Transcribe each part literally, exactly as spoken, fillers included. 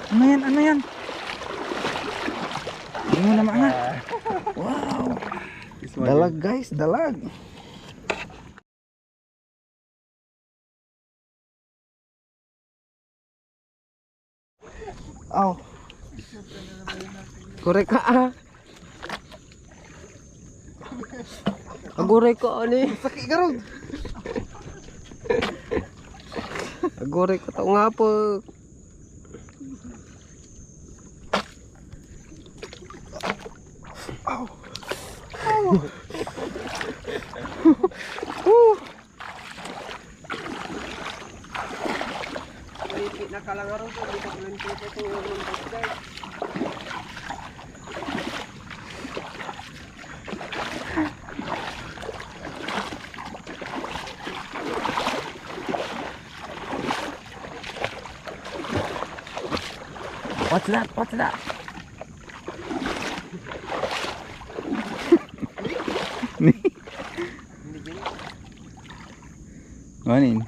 Ano yan? Ano yan? Hindi mo na maangat. Wow. Dalag, guys, dalag. Aw. Korek ka, ah. Aguray ko, ani. Sakit, garod. Aguray ko, tao nga po. Aw. Aw. Woo. Wait, wait, nakalangaw ron, hindi ko pala nito ito, ito, ito, ito, guys. What's that? What's that? Manin?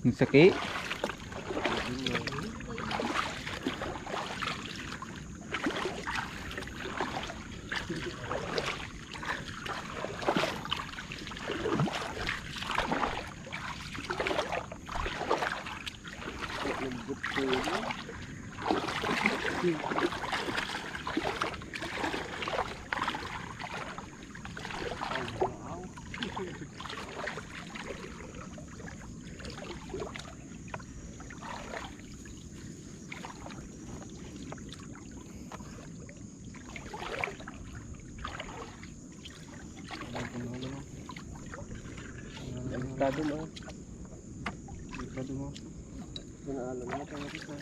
Ang sakit? Delikado mo. Delikado mo. Pinaalam mo tayo sa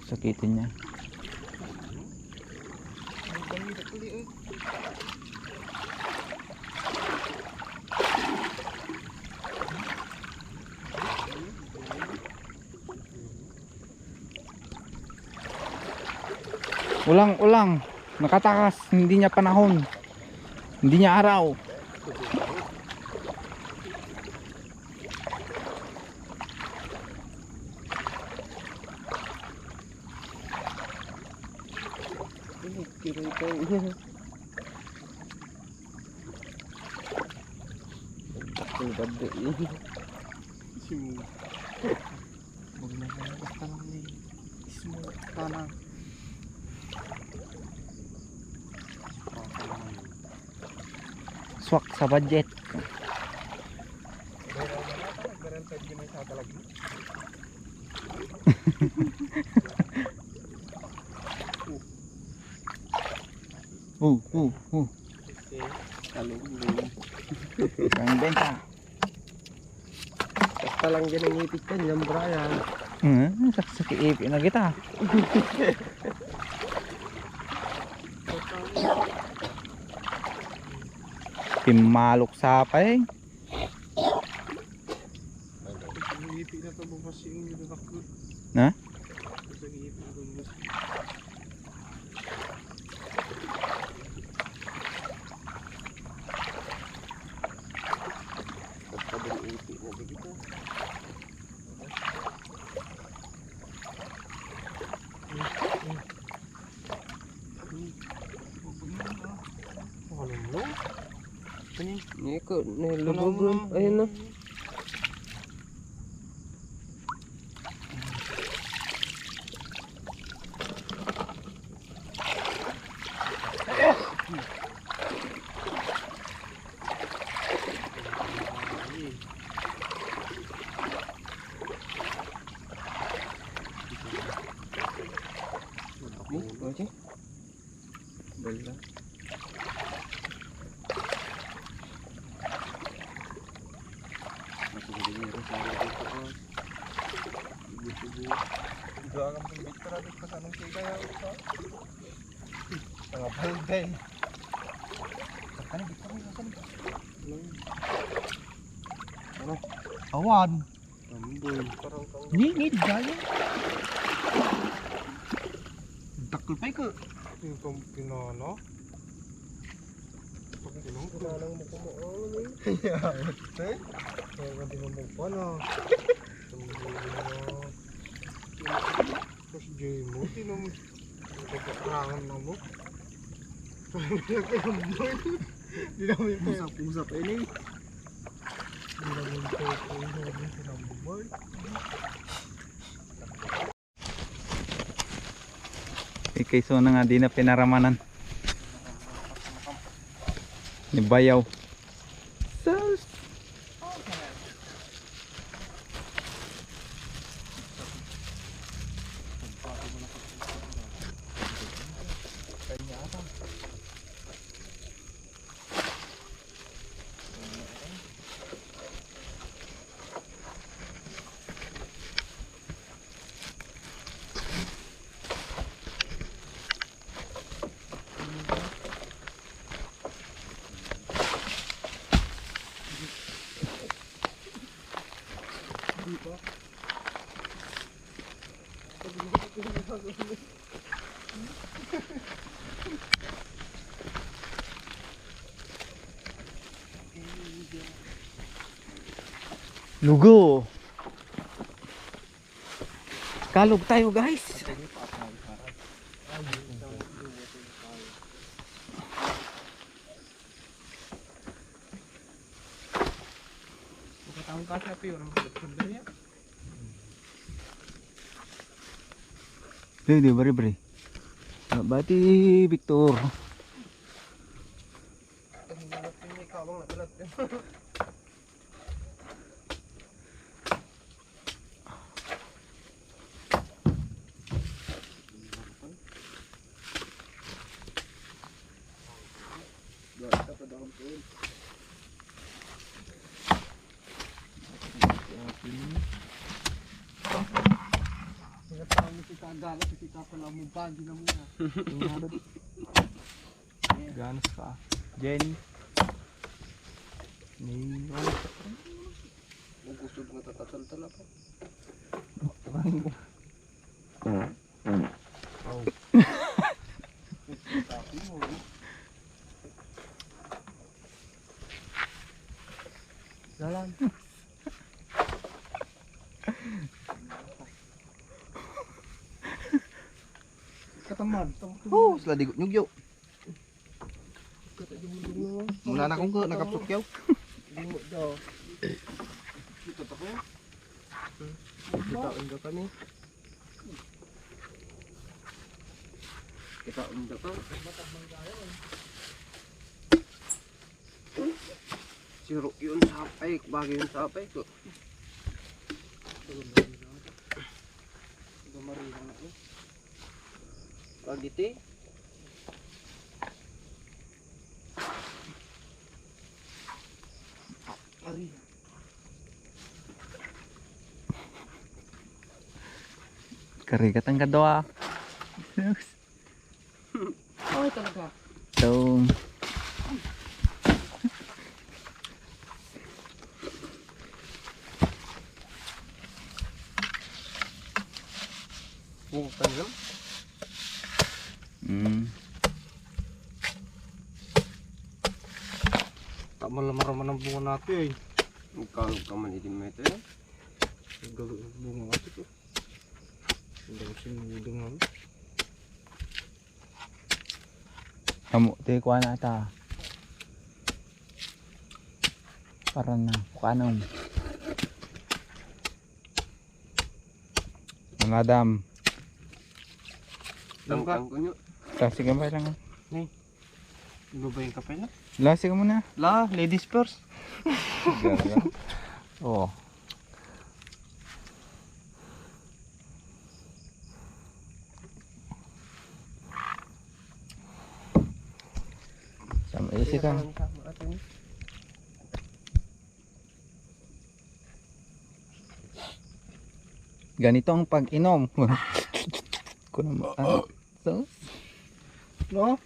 Sakitin niya. Ulang-ulang, nakatakas, hindi niya panahon, hindi niya araw. Kiray ko. Ang bandi. Simu. Huwag na kayo. Basta lang ni. Ismo ka na. Swak sa budget. Oh, oh, oh. Talong. Ang benta. Basta lang dyan ang ipit ka, dyan, Brian. Hmm, saksaki ipit na kita. Pimalok sa pa eh. Ang ipit na to, bukas yung nilulak ko. Na? Basta ang ipit na to, bukas. Basta din ipit na dito. Malumlom. Ini ko, nilulugon. Ayun na. Ni, oke. Bella. Masih hindi niya kasama dito, ah. Ibu-ibu. Ito ang pambitra dito sa anong kaya ito. Mga balde. Ano, dito, ano, ano? Ano? Awan. Tamboy. Parang tamboy. Ngingid gaya. Dakkel pay ko. Yung pam-, pinano? Pag pinang-, pinanang mo kung ano, eh. Yawit, eh. Kaya ka di mo magpano. Tamboy na. Tapos J mo, tinam-, nagpapakrangan na mo. Di namin usap-usap ini. Di namin usap-usap ini, tinambuan. Ikay so na nga, di na pinaramanan. Ni bayaw. Sus! Lugo. Kalog tayo, guys. Makataon ka sa piyo, ang pagkakanda niya. Di, di, bari, bari. Bati, Victor. Ang dalat niya, ikawang na dalat. Nagkataon si Kagala, si Tita pala mo bagi na muna. Ganas ka. Jenny. Ni, ano? Ang gusto nga tatataltal ako. Oh. Dalan. Kataman. Oh, sila digo nyugyo. Muna na kung ko, nakapsukyaw. Di mo daw. Kita pa ko. Kita unda kami. Kita unda ka. Siro yun sa apay, bagay yun sa apay ko. Gamarihan na eh. Pagiti. Ari. Karigat ang kadwa. Ay, talaga. So, oh, talaga. Mm. Tama lang maraman ang bunga natin, eh. Magkalog ka man, hindi mo ito, eh. Ang galo ng bunga natin, eh. Ang dami sinudong namin. Amo, te, kuha na ata. Para na, kuha na. Ang Adam. Tangkang ko nyo. Kasi gamay lang. Ni. Babaeng kape na. Lasi ka muna. La, ladies first. Gara. Oh. Sama isi ka. Ganito ang pag-inom. Kuno mo, ah, so? No?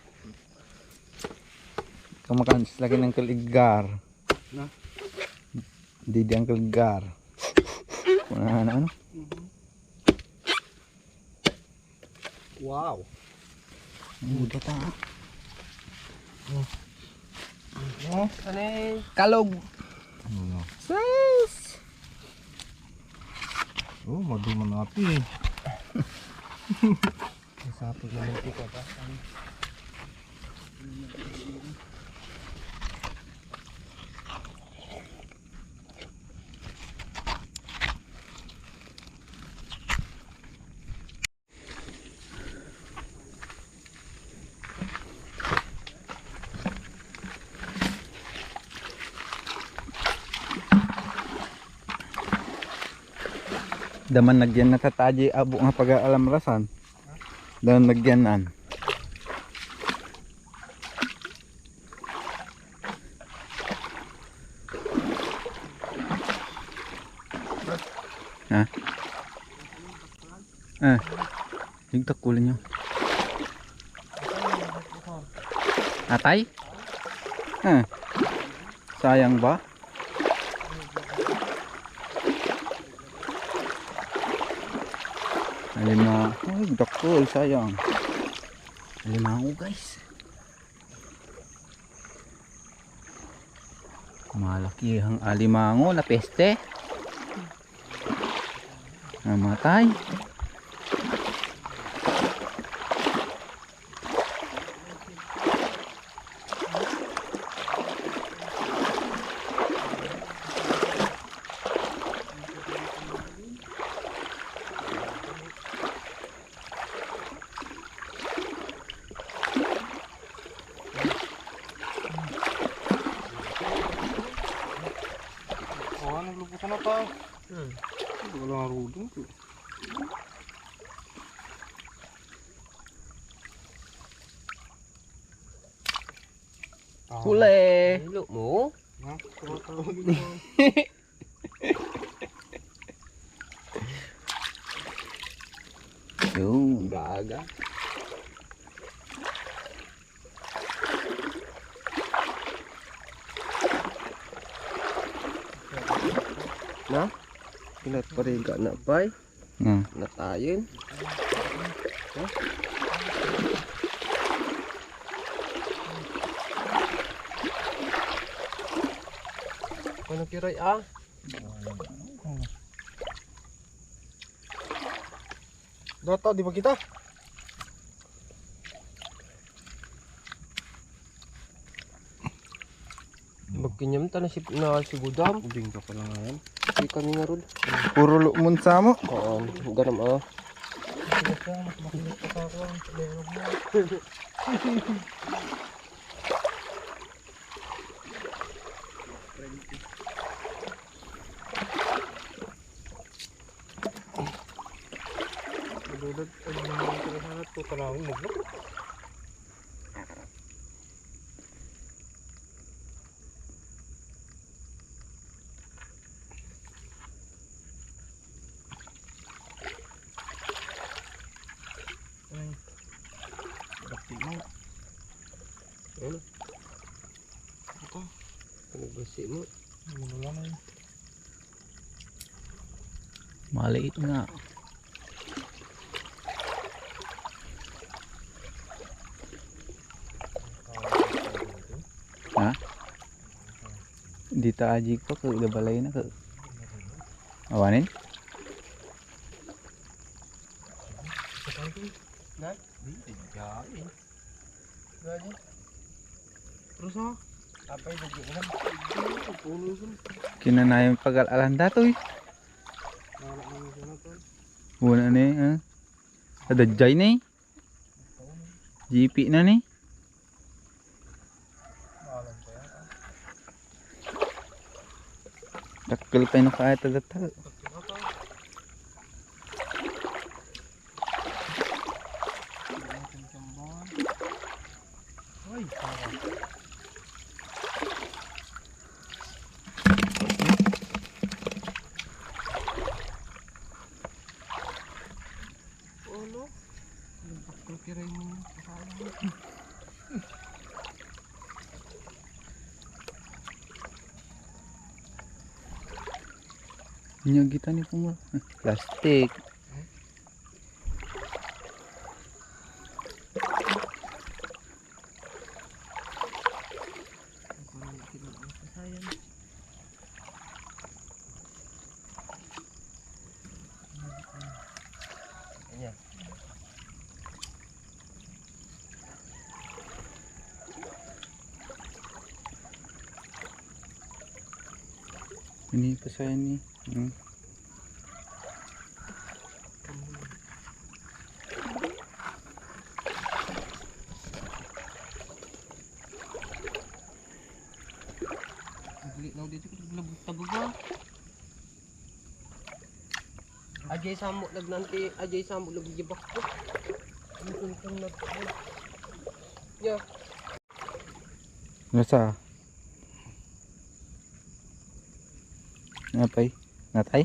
Kumakan lagi ng kaligar. Na? Didi ang kaligar. Ano, ano? Wow. Ang gata, ah. Oh, ano eh? Kalog. Ano? Sus! Oh, maduman api eh. Masapit na yung tika ba? Daman nagyan natataji abo nga pagaalamrasan. Daman nagyan an. Ha? Ah. Yung takulan niyo. Atay? Ah. Sayang ba? Alima. Ay, dakkel, sayang. Alimango, guys. Malaki ang alimango na peste. Namatay. Oh, ano, luputan na pa? Hmm. Wala nga rudong to. Huli. Hilo mo? Ha? Tumatawag mo. Yun. Gaga. Na? Pinagpariga na, pay. Hmm. Natayen. Ano kiray, ah? Data, di ba kita? Magkinyam ta na si, na sigudam. Ubing ka pala nga yan. Di kami nga rod. Puro lukmon sa mo. Oo, ganam, ah. Dudut, ay, mga interesan at tutanawin mo. Ay, bakti mo. Ano? Ito. Ano ba si mo? Ano ba lang yun? Maliit nga. Ha? Dita aji ko, ko ida balay na ko. Awanin? Na? Di, di, di. Gani. Terus, oh. Apay, dagdi ko lang. Puno, sir. Kinanayan pagal-alan datoy. Wala nang isa na to. Wala na eh, ha? Adadjay na eh. G P na ni. Dakkel pay no kaya ta data. Ay, ulo. Yung bakal kiray mo. Kasama mo. Inya kita ni kuma. Plastic. Ayan. Ini pasayan ni. Hmm. Agli na dito, labot ta baba. Ajay samo nagnanti, ajay samo nagjibak ko. Ang tungtong na to. Ya. Nasa? Napay? Natay?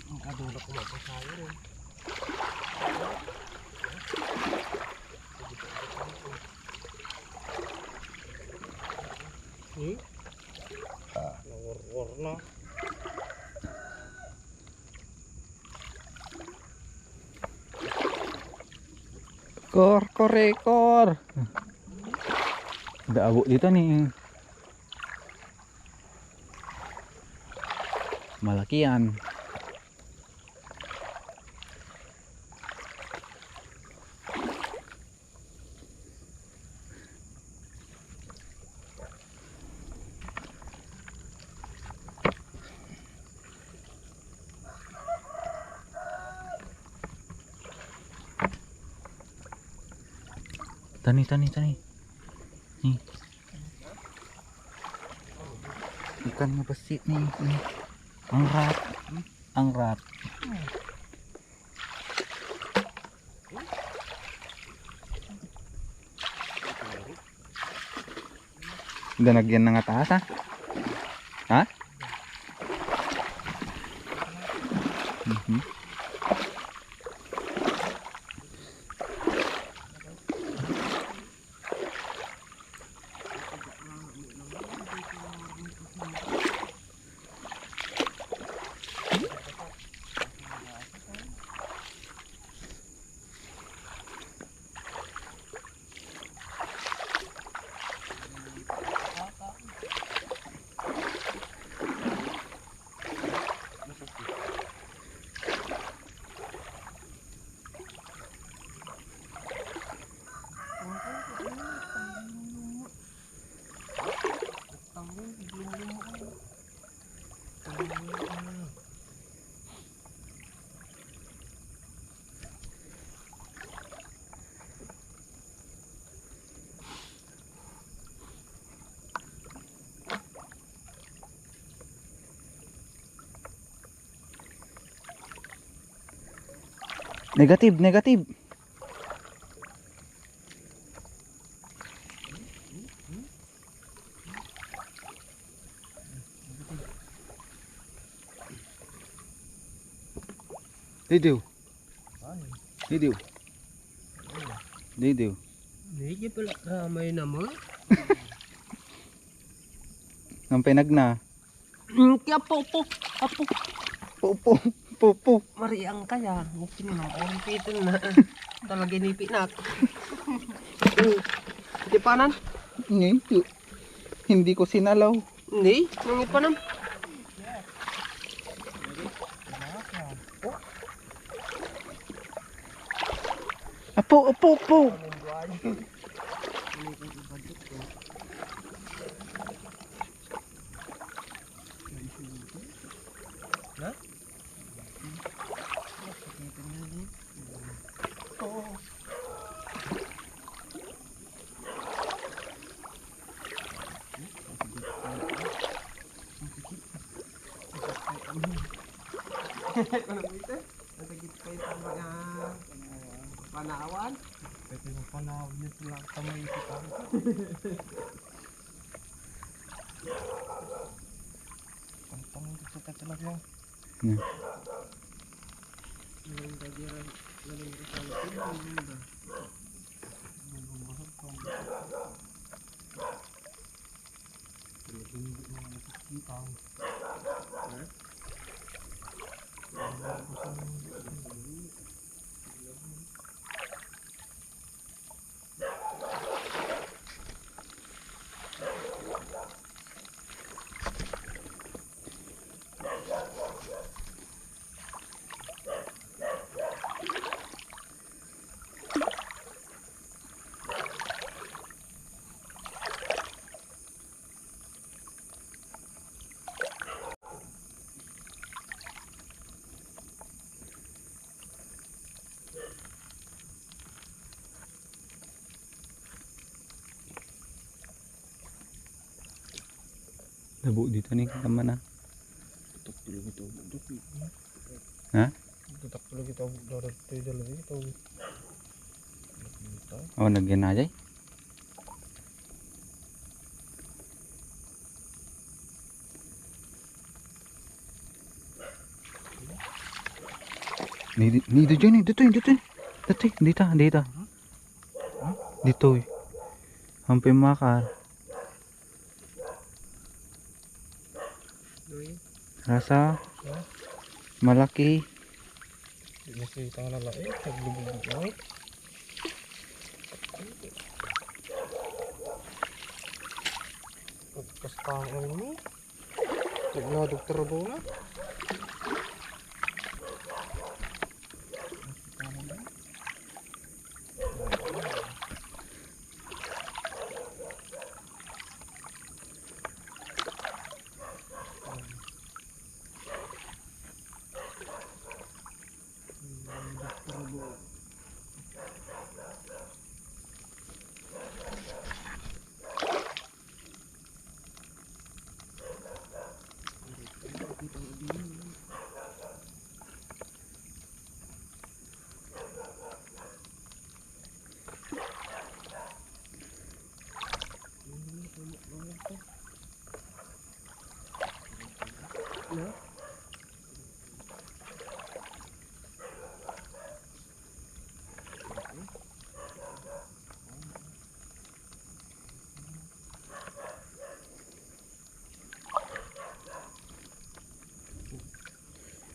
Ang kadulak ko, mapasayo rin. Hmm? Ah. Nawar-war na. Kor, kor, eh, kor. Daabo dito ni. Malaki yan. Tani, tani, tani. Ni. Ikan nga basi ni, ni. Ang rat. Ang rat. Danagyan na nga taas, ha? Ha? Mhm. Negative, negative. Didiw. Didiw. Didiw. Medyo pala, ah, may naman. Ang pinagna. Mm, kaya po, po, apo. Pupo, pupo. Mariang kaya. Mungkin na, ang pitin na. Talaga ni pinak. Di panan? Hindi. Hindi ko sinalaw. Hindi, nang ipanan. Apo, apo, apo. Na? Ano mo ito? Ang sakit pa ito, mga panawan. Pwede mo panawan dito lang sa may ito. Pantang dito ka talaga. Hmm. Labo dita ni katamana. Tutok tulo ito. Ha? Tutok tulo ito. Dito, dito, dito. Oh, nagyan na, Jay. Ni, ni, dito, ni, dito, dito. Dito, dito, dito. Dito, eh. Hampay makar. Rasa. Malaki. Di makita nga lalaki. Naglubog na, eh. Pagkastang ano ni? Nagladog trabaho na.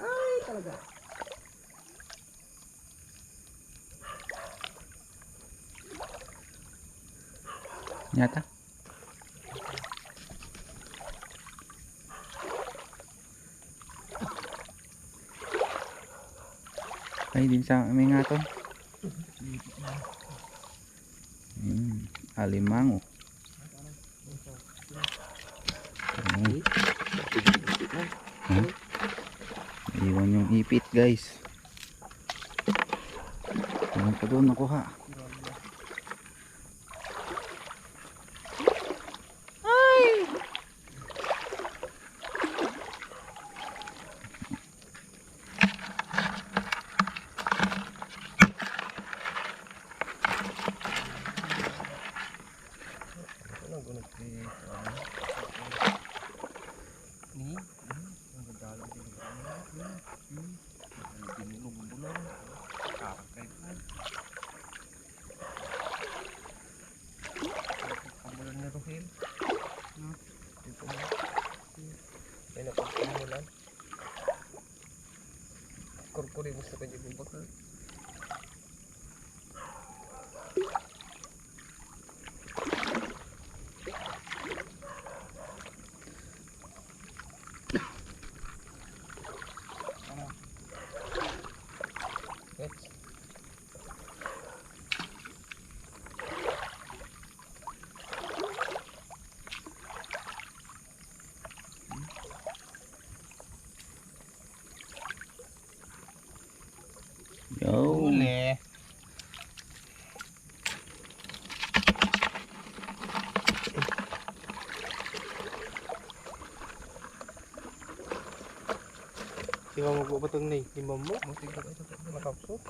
Ay, talaga. Nyata. Ay, din sa may ngato. Hmm, alimango. Hmm. Hmm. Iwan yung ipit, guys. Ano pa doon nakuha? Ano, gunod kay, ah, ni? Hmm? Ang ganda lang din. Hmm? Ang dinulong-bulong. Karakay pa. Kamulan ni Rohel. Hmm? Ito mo. May napagkamulan. Kurkuri, gusto ko dyan yung bakal. Yo. Huli. Di ba magbabatang na eh? Di ba mo? Matigil ito. Matapso.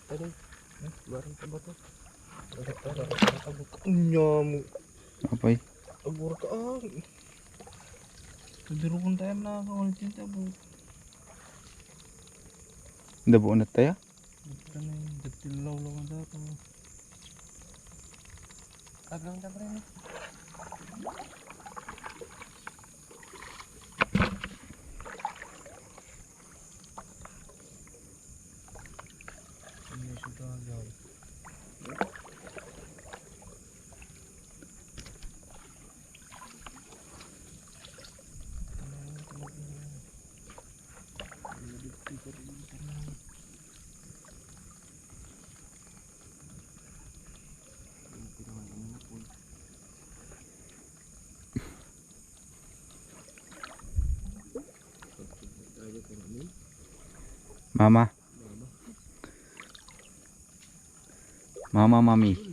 Tadi. Hmm? Barang pa ba to? Agad pa, agad pa, agad pa. Unya mo. Apay? Agura ka, ah. Tudurukon tayo na, kawan, tinta po. Dabuan na tayo? Ito na yung datil lawlaw na dato. Agam na, pre, no? Ano yung suga, yaw? Mama. Mama, mami.